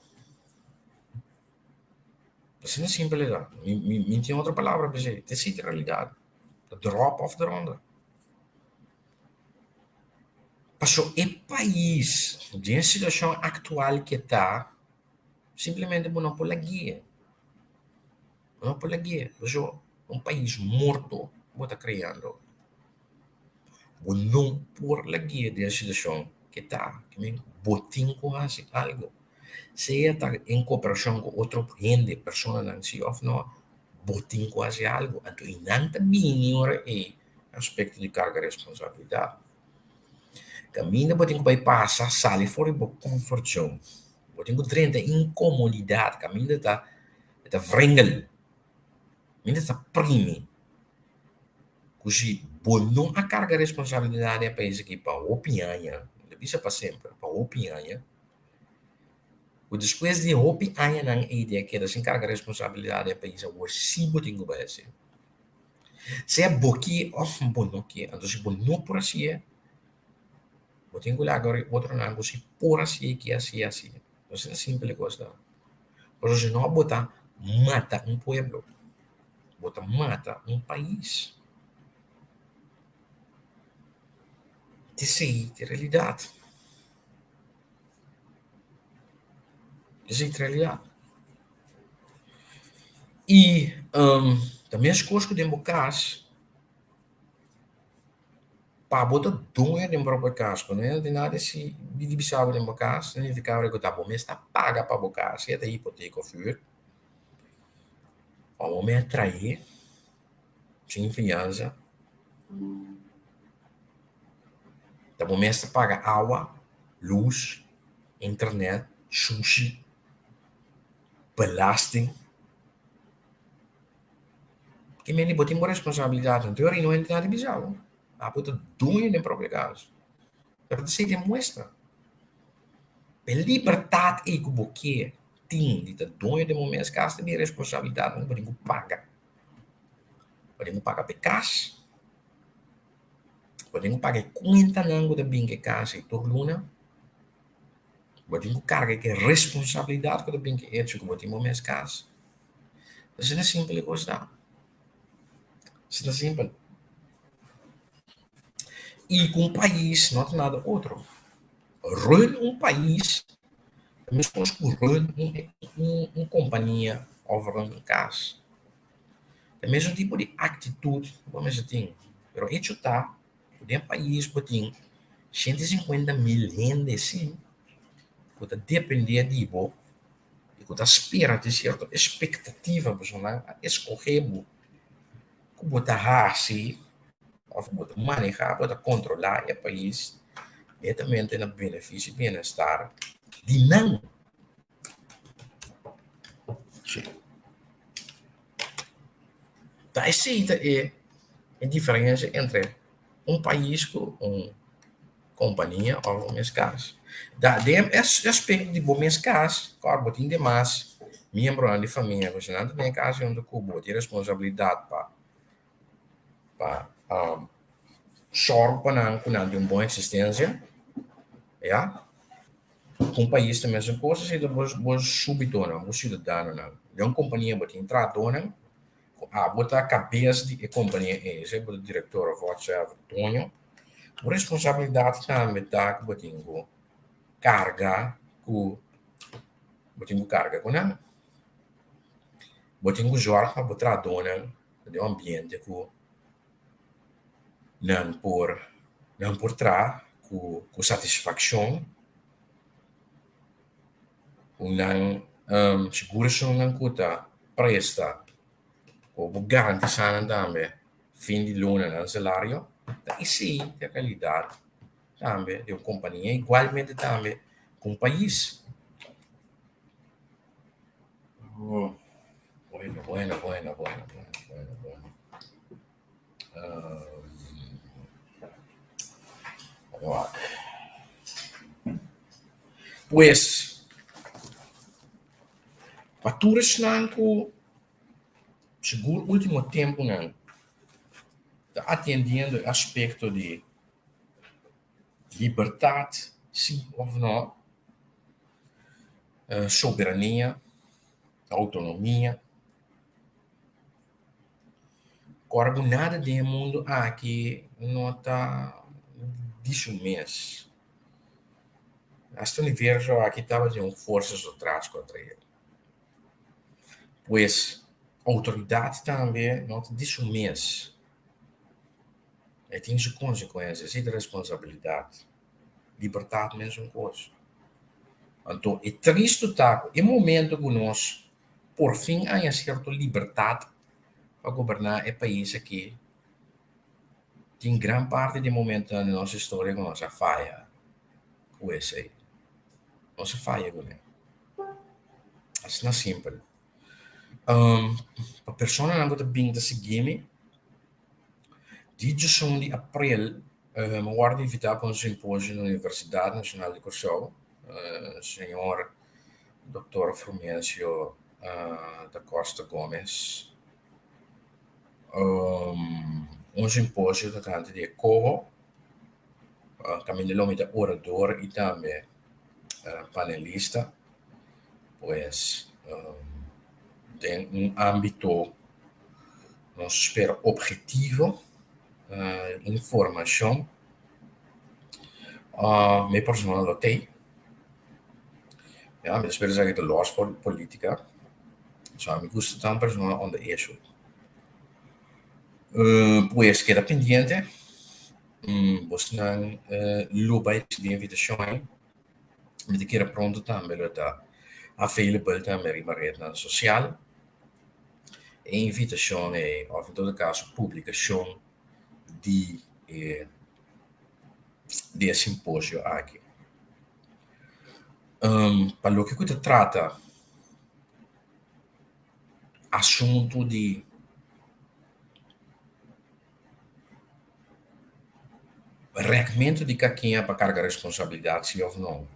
Asina simpel e ta. Mi mi mi tin otro palabra pa esei. Ta esei ta realidat. Ta drop of eronder. Pasobra e pais den e situashon aktual ke ta, simplemente bo no por lagu'e. Bo no por lagu'e. Pasobra un pais morto bo ta kreando. Bo no por lagu'e den e situashon ke ta. Bo tin ku hasi algu. Sea ta en koperashon ku otro hende, personanan si òf no, bo tin ku hasi algu. Anto i nan ta bini ora ei aspekto di karga responsabilidat. Kaminda bo tin ku bai pasa sali for di bo comfort zone. Bo tin ku drenta inkomodidat kaminda ta ta wringel, kaminda ta primi. Ku si bo no a karga responsabilidat den e pais aki pa hopi aña, mi ta bisa pa semper, pa hopi aña, ku despues di hopi añanan ei di a keda sin karga responsabilidat den e pais awor si bo tin ku bai hasi. Sea bo ke òf bo no ke, anto si bo no por hasié, bo tin ku laga otronan ku si por hasié i ke hasié, hasié. Asina simpel e kos ta. Pasobra si no bo ta mata un pueblo. Bo ta mata un pais. Esei ta e realidat. Esei ta e realidat. I ta meskos ku den bo kas, pa bo ta doño den bo propio kas, ku no tin nada di di bisa bo den bo kas, significa ku ta bo mes ta paga pa bo kas, sea ta hipoteka òf hür. Abo mi a trae sin fiansa, ta bo mes ta paga awa, lus, internet, sushi, belasting. Ki mende bo tin bo responsabilidat, anto e no hende ta bisa bo, abo ta duño den propio kas. Pero ta sigui muestra. E libertat ei ku bo ke tin di ta doño den bo mes kas ta bin responsabilidatnan ku bo tin ku paga. Bo tin ku paga pa e kas, bo tin ku paga e kuentanan ku ta bin ku e kas ei tur luna, bo tin ku karga ku e responsabilidat ku ta bin ku e echo ku bo tin bo mes kas. Asina simpel e kos ta. Asina simpel. I ku un pais no ta nada otro. Run un pais ta meskos ku run un kompania òf run un kas. Ta mesun tipo di aktitut ku bo mester tin. Pero echo ta ku den pais bo tin 150 mil hende si ku ta dependé di bo i ku ta spera tin sierto espektativa pasobra nan a eskohé bo ku bo ta hasi. òf bo ta manehá, bo ta kontrolá e pais netamente na benefisio i bienestar di nan. Ta esei ta e diferensia entre un pais ku un kompania òf bo mes kas. Den e aspekto di bo mes kas, kòrda bo tin demas miembronan di famia ku si nan ta den e kas huntu ku bo tin responsabilidat pa pa sòrg pa nan ku nan tin un bon eksistensia, ya. Ku un pais ta mesun kos asina ta bo súbitonan, bo siudadanonan. Den un kompania bo tin trahadónan ku abo ta kabes di e kompania ei, sea bo ta direktor òf whatsoever, doño. Bo responsabilidat tambe ta ku bo tin ku karga ku bo tin ku karga ku nan. Bo tin ku zòrg pa bo trahadónan den un ambiente ku nan por nan por traha ku ku satisfakshon ku nan sigur esunnan ku ta presta ku bo garantisá nan tambe fin di luna nan salario ta esei ta e realidat tambe di un kompania igualmente tambe ku un pais. Bueno, bueno, bueno, bueno, bueno, bueno, bueno. Pues, pa tur esnan ku sigur último tempunan ta atendiendo e aspekto di libertat si òf no, soberania, outonomia. Ora ku nada den e mundu aki no ta di su mes. Asta universo aki tabatin un forsas atras kontra el. Pues outoridat tambe no ta di su mes. E tin su konsekuensia, esei ta responsabilidat. Libertat mesun kos. Anto e tristu ta ku e momento ku nos por fin haña sierto libertat pa goberná e pais aki, tin gran parti di momentonan di nos historia ku nos a faya ku esei. Nos a faya kuné. Asina simpel. Pa personanan ku ta bin ta sigui mi, di djesun di aprel mi wòrdu invitá pa un simposio na Universidat Nashonal di Kòrsou, señor Doctor Frumencio da Costa Gomez. Un simposio tocante di e coho, caminda lo mi ta orador y tambe panelista, pues den un ambito nos spera obhetivo informacion mi persona lo tei. Ya, mi ta spera esaki ta los for di politica. So ami gusta ta un persona on the issue. Pues keda pendiente. Bosnan lo bai ricibi invitacion ei. Mi ta kere pronto tambe lo ta available tambe riba rednan social. E invitacion ei of en todo caso publicacion di e di e simposio aki. Pa loke ku ta trata asuntu di rèkmentu di kakiña pa karga responsabilidat si òf no,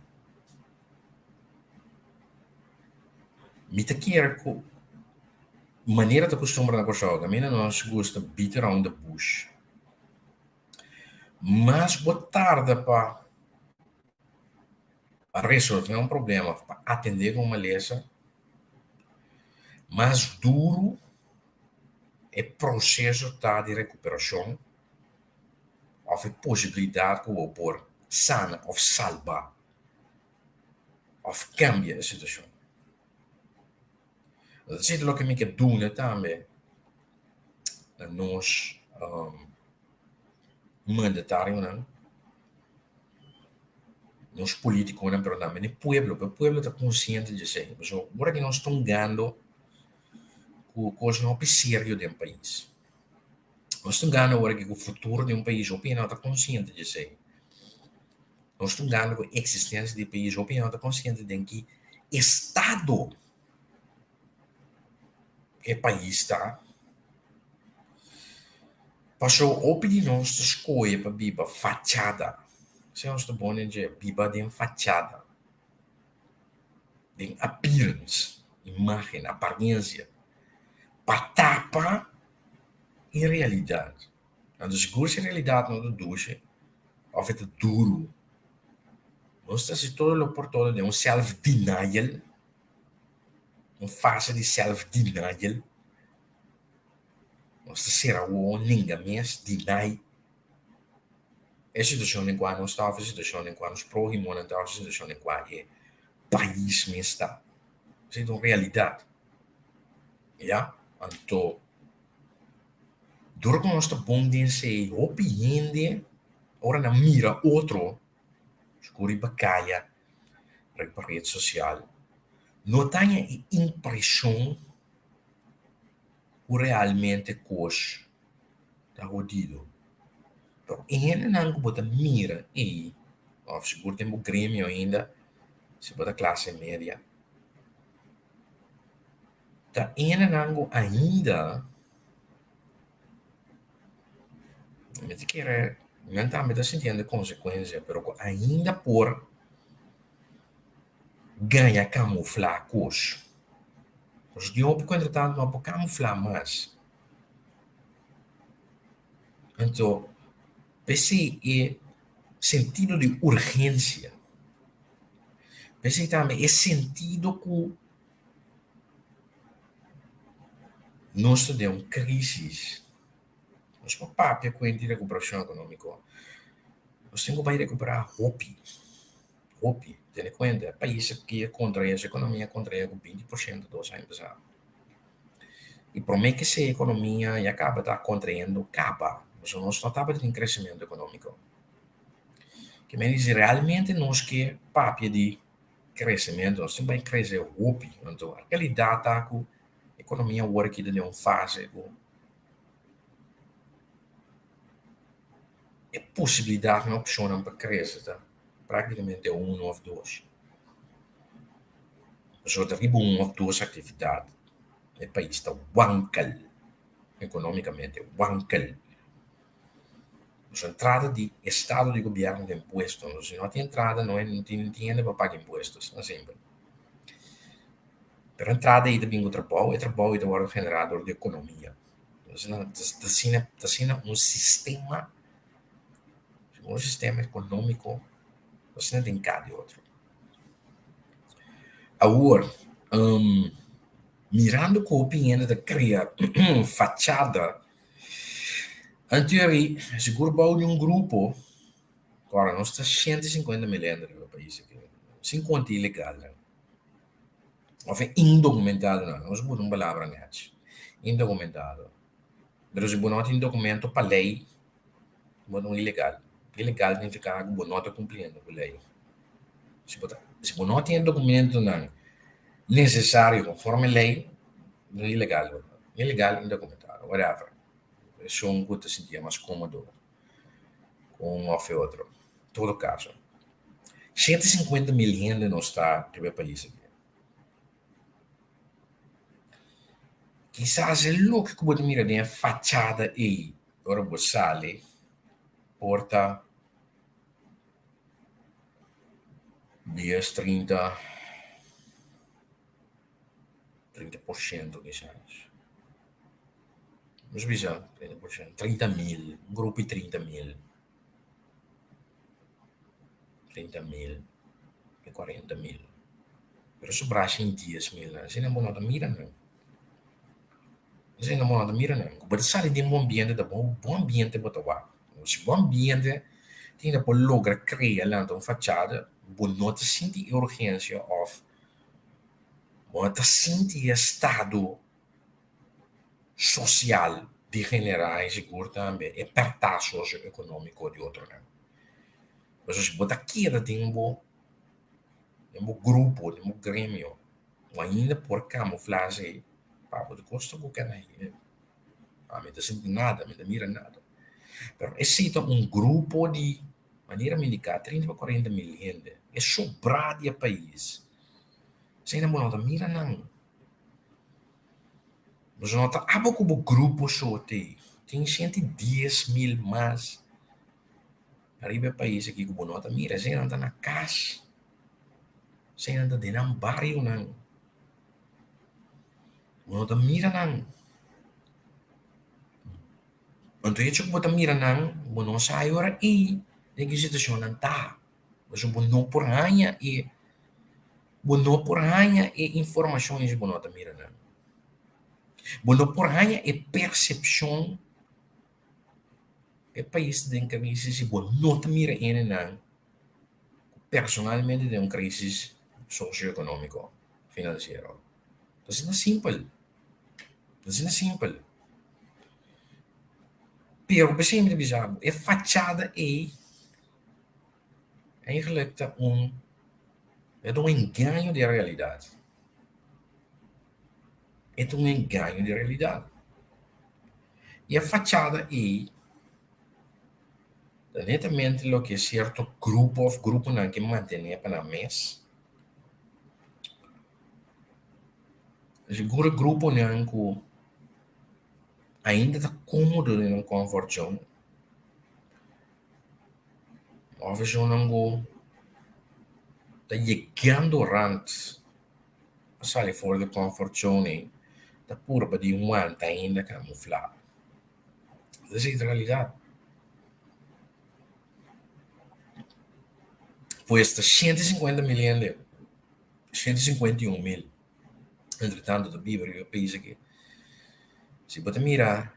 mi ta kere ku manera ta kustumbra na Kòrsou kaminda nos gusta beat around the bush. Mas bo tarda pa resolve un problema of pa atende ku un malesa, mas duru e proseso ta di rekuperashon of e posibilidat ku bo por sana of salba of kambia e situashon. Esei ta loke mi ke duna tambe na nos mandatarionan, nos politiconan, pero tambe na e pueblo, pasobra e pueblo ta konsiente di esei. Pasobra ora ku nos ta hungando ku kosnan hopi serio den pais. Nos ta gana ora ku futuro di un pais hopi hende no ta konsiente di esei. Nos ta gana ku eksistensia di pais hopi hende no ta konsiente den ki estado e pais ta. Pasobra hopi di nos ta skohe pa biba fachada. Esei nos ta bon den dje, biba den fachada, den appearance, imagen, apariencia, pa tapa e realidat. Anto sigur si e realidat no ta dushi òf e ta duru, nos ta hasi todo lo por todo den un self denial, un fase di self denial. Nos ta sera wowo ninga mes, deny e situashon den kua nos ta òf e situashon den kua nos próhimonan ta òf e situashon den kua e pais mes ta. Esei ta un realidat, ya. Anto dor ku nos ta bon den esei hopi hende ora nan mira otro ku riba kaya, riba ret sosial, no ta haña e impreshon ku realmente kos ta hodido. Pero e hendenan ku bo ta mira ei, òf sigur den bo gremio ainda, si bo ta klase media, ta e hendenan ku ainda mi ta kere nan tambe ta sintiendo e konsekuensia, pero ku ainda por gaña kamuflá kos. Pasobra tin hopi ku entretantu no por kamuflá mas. Anto, p'esei e sentido di urgensia, p'esei tambe e sentido ku nos ta den un krisis, nos por papia ku hende di rekuperashon ekonómiko, nos tin ku bai rekuperá hopi. Hopi. Tene kuenta, e pais aki a kontraé, su ekonomia a kontraé ku 20% dos aña pasá. I promé ke esei ekonomia ya kaba ta kontrayendo kaba, pasobra nos no tabata tin kresementu ekonómiko. Ke men di si realmente nos ke papia di kresementu, nos tin bai krese hopi. Anto e realidat ta ku ekonomia awor aki ta den un fase ku e posibilidatnan, opshonnan pa krese ta práktikamente unu òf dos. Pasobra ta riba un òf dos aktividat e pais ta wankel ekonómikamente, wankel. Pasobra entrada di estado di gobièrnu ta impuesto, entonces si no tin entrada no tin hende pa paga impuesto, asina simpel. Pero entrada ei ta bin ku trabou, e trabou ei ta wòrdu generá dor di ekonomia. Ta asina ta asina un sistema, un sistema ekonómiko asina den kada di otro. Awor, mirando ku hopi hende ta krea fachada, anto sigur bou di un grupo, ora nos ta 150 mil hende riba e pais aki, sin konta ilegalnan. Of e indokumentadonan, nos buta un palabra nèchi, indokumentado. Pero si bo no tin dokumento pa lei, bo ta un ilegal. Ilegal signifiká ku bo no ta kumpliendo ku lei. Si bo ta, si bo no tin e dokumentonan nesesario konforme lei, bo ta un ilegal bo ta. Ilegal, indokumentado, whatever. Esun ku ta sintié mas kómodo ku un òf e otro. Todo kaso. 150 mil hende nos ta riba e pais aki. Kisas e loke ku bo ta mira den e fachada ei ora bo sali por ta dies, 30, 30% kisas. Nos bisa 30%, 30 mil, un grupo di 30 mil. 30 mil te 40 mil pero sobrá 110 mil nan asina bo no ta mira nan asina bo no ta mira nan ku bo ta sali den bo ambiente ta bo bo ambiente bo ta wak si bo ambiente tin por logra krea lanta un fachada bo no ta sinti e urgensia òf bo no ta sinti e estado sosial di generá i sigur tambe e pèrtá sosioekonómiko di otronan. Pasobra si bo ta keda den bo den bo grupo, den bo gremio, bo ainda por kamuflá esei pa bo ta kosta ku keda. Ami no ta sinti nada, mi no ta mira nada. Pero esei ta un grupo di, manera mi indiká, trinta pa kuarenta mil hende. E sobrá di e pais. Eseinan bo no ta mira nan. Boso no ta abo ku bo grupo so te. Tin 110.000 mas ariba e pais aki ku bo no ta mira. Eseinan ta na kas. Eseinan ta den nan barionan. Bo no ta mira nan. Anto hecho ku bo ta mira nan, bo no sa e ora ei den ki situashon nan ta. Pasobra bo no por haña e bo no por haña e informashon si bo no ta mira nan. Bo no por haña e persepshon e pais ta den krisis si bo no ta mira hendenan personalmente den un krisis sosioekonómiko, finansiero. Ta asina simpel, ta asina simpel. Pero p'esei mi ta bisa bo, e fachada ei eigenlijk ta un e ta un engaño di e realidat. E ta un engaño di e realidat. I e fachada ei ta netamente loke sierto grupo òf gruponan ke mantené pa nan mes. Sigur e gruponan ku ainda ta kómodo den nan comfort zone. Òf esunnan ku ta yegando rant pa sali for di comfort zone ei ta purba di wanta ainda kamuflá. Esei ta realidat. Pues ta 150 mil hende, 151 mil, entretanto ta biba riba e pais aki. Si bo ta mira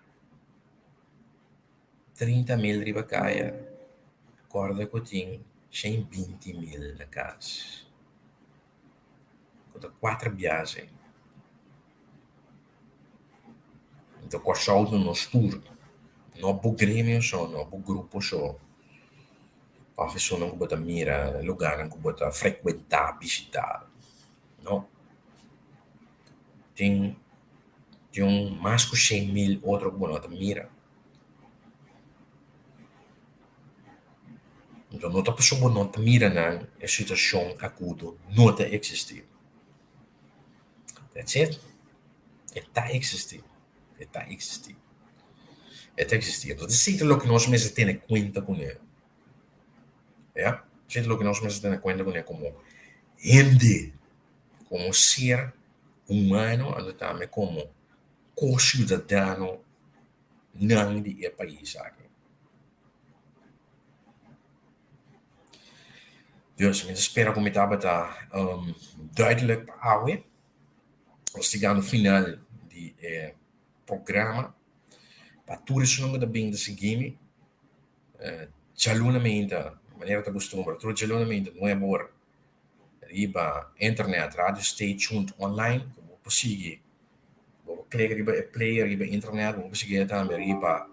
30 mil riba kaya, kòrda ku tin 120 mil na kas. Ku ta kuater bias ei. Anto Kòrsou ta nos tur, no bo gremio so, no bo grupo so, òf esunnan ku bo ta mira, lugarnan ku bo ta frekuentá, bishitá, no. Tin tin un mas ku 100 mil otro ku bo no ta mira. Anto no ta pasobra bo no ta mira nan e situashon akudo no ta eksistí. That's it. E ta eksistí. E ta eksistí. E ta eksistí. Entonces esei ta loke nos mester tene kuenta kuné. Ya, esei ta loke nos mester tene kuenta kuné komo hende, komo ser humano, anto tambe komo ko-siudadano nan di e pais aki. Dus mi ta spera ku mi tabata duidelijk pa awe. Nos ta yegando final di e programa. Pa tur esun ku ta bin ta sigui mi, djaluna mainta, manera ta kustumber, tur djaluna mainta nuebe ora riba internet Radio Stay Tuned Online ku bo por sigui, bo por klek riba e player riba internet, bo por sigui tambe riba.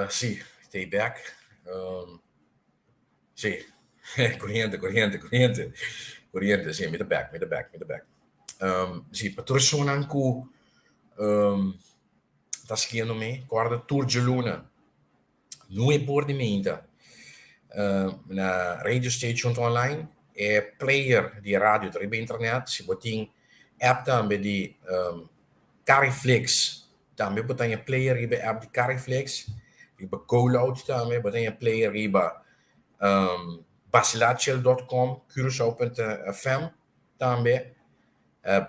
Sí, stay back. Sí, koriente, koriente, koriente. Koriente, sí, mi ta bek, mi ta bek, mi ta bek. Sí, pa tur esunnan ku ta siguiendo mi, kòrda tur djaluna, nuebe or di meinta, na Radio Station Online, e player di e radio ta riba internet. Si bo tin app tambe di Cariflix, Tambe bo ta haña player riba e app di Cariflex, riba GoLoud tambe, bo ta haña player riba Basilatshell dot com, Curacao punt fm tambe.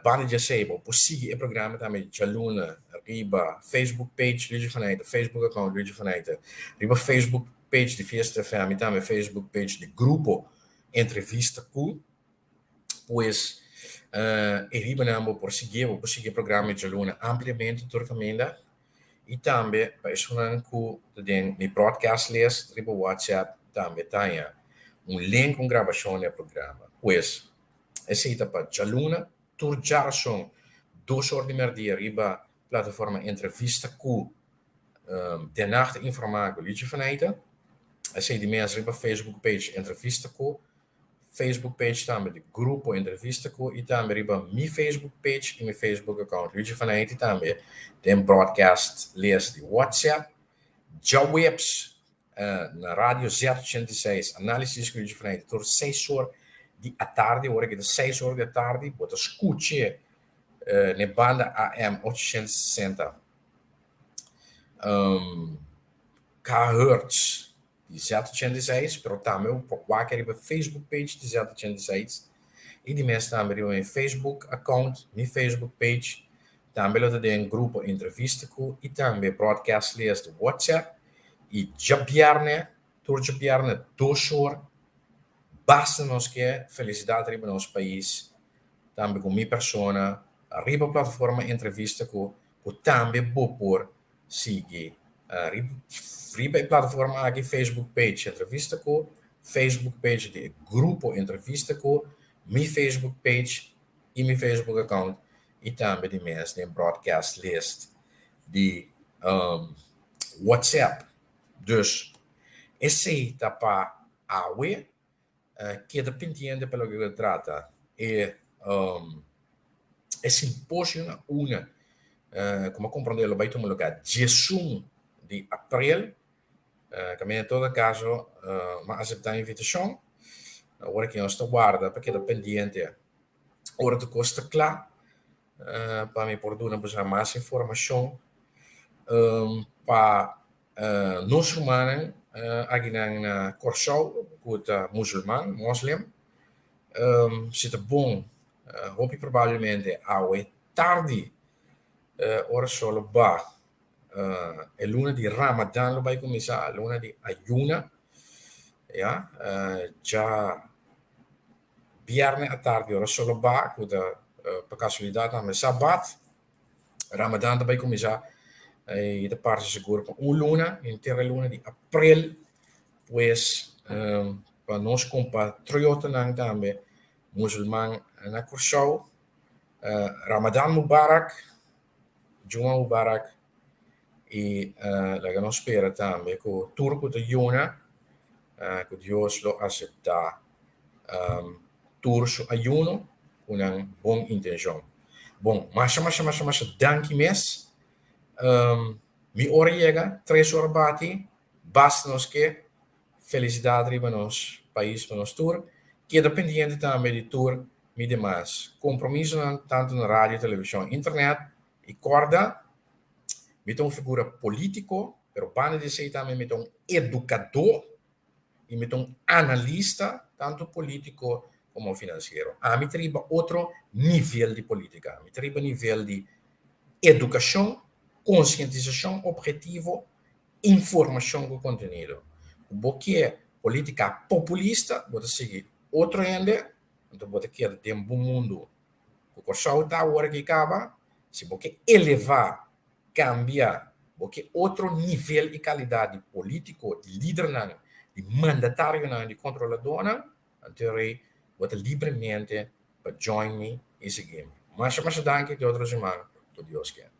Banda di esei bo por sigui e programa tambe djaluna riba Facebook page Luigi van Eijden, Facebook account Luigi van Eijden, riba Facebook page di Fiesta FM i tambe Facebook page di Grupo Entrevista Ku. Pues e riba nan bo por sigui, bo por sigui e programa di djaluna ampliamente tur kaminda i tambe pa esunnan ku ta den mi broadcast list riba WhatsApp tambe ta haña un link un grabashon di e programa. Pues esei ta pa djaluna tur djarason dos or di merdia riba plataforma Entrevista ku Den Nacht Informá ku Lichi van Eijden. Esei di mes riba Facebook page Entrevista ku Facebook page tambe di Grupo Entrevista Ku i tambe riba mi Facebook page i mi Facebook account Luigi van Eijden tambe den broadcast list di WhatsApp. Djaweps na Radio Z86 Análisis ku Luigi van Eijden tur seis or di atardi, ora ki ta seis or di atardi bo ta skuch'e n'e banda AM 860 kHz. Di Z86, pero tambe bo por wak riba Facebook page di Z86 i di mes tambe riba mi Facebook account, mi Facebook page, tambe lo ta den grupo Entrevista Ku i tambe broadcast list di WhatsApp i djabièrnè, tur djabièrnè dos or, basta nos ke felisidat riba nos pais, tambe ku mi persona riba plataforma Entrevista Ku, ku tambe bo por sigui riba e plataforma aki Facebook page Entrevista Ku, Facebook page di e grupo Entrevista Ku, mi Facebook page i mi Facebook account i tambe di mes den broadcast list di WhatsApp. Dus esei ta pa awe. Keda pendiente pa loke ta trata e e simposio na una ku mi a komprondé lo bai tuma lugá diesun di aprel. Kaminda en todo kaso mi a aseptá e invitashon. Ora ki nos ta warda pa keda pendiente ora tur kos ta kla pa mi por duna boso mas informashon pa Nos rumannan akinan na Kòrsou ku ta musulman, mòslem, si ta bon hopi probablemente awe tardi ora sol lo ba e luna di Ramadan lo bai kuminsá, luna di ayuna, ya, dja bièrnè atardi ora sol lo ba ku ta pa kasualidat tambe sabat. Ramadan ta bai kuminsá i ta parse sigur pa un luna, henter e luna di aprel, pues pa nos kompatriotanan tambe musulman na Kòrsou, Ramadan Mubarak, Juma Mubarak i laga nos spera tambe ku tur ku ta yuna ku Dios lo aseptá tur su ayuno ku nan bon intenshon. Bon, masha masha masha masha danki mes. Mi ora yega, tres ora bati, basta nos ke felisidat riba nos pais pa nos tur. Keda pendiente tambe di tur mi demas kompromisonan tantu na radio, televishon, internet i kòrda mi ta un figura polítiko pero banda di esei tambe mi ta un edukadó. i mi ta un analista tantu polítiko komo finansiero. Ami ta riba otro nivel di polítika. Mi ta riba nivel di edukashon, konsientisashon ophetivo, informashon ku kontenido. Ku bo ke polítika populista, bo ta sigui otro hende, anto bo ta keda den bo mundu ku Kòrsou ta awor aki kaba. Si bo ke elevá Kambia bo ke otro nivel i kalidat di polítiko, di lidernan, di mandatarionan, di kontroladónan, anto rei bo ta libremente pa join mi i sigui mi. Masha masha danki te otro siman ku Dios ke.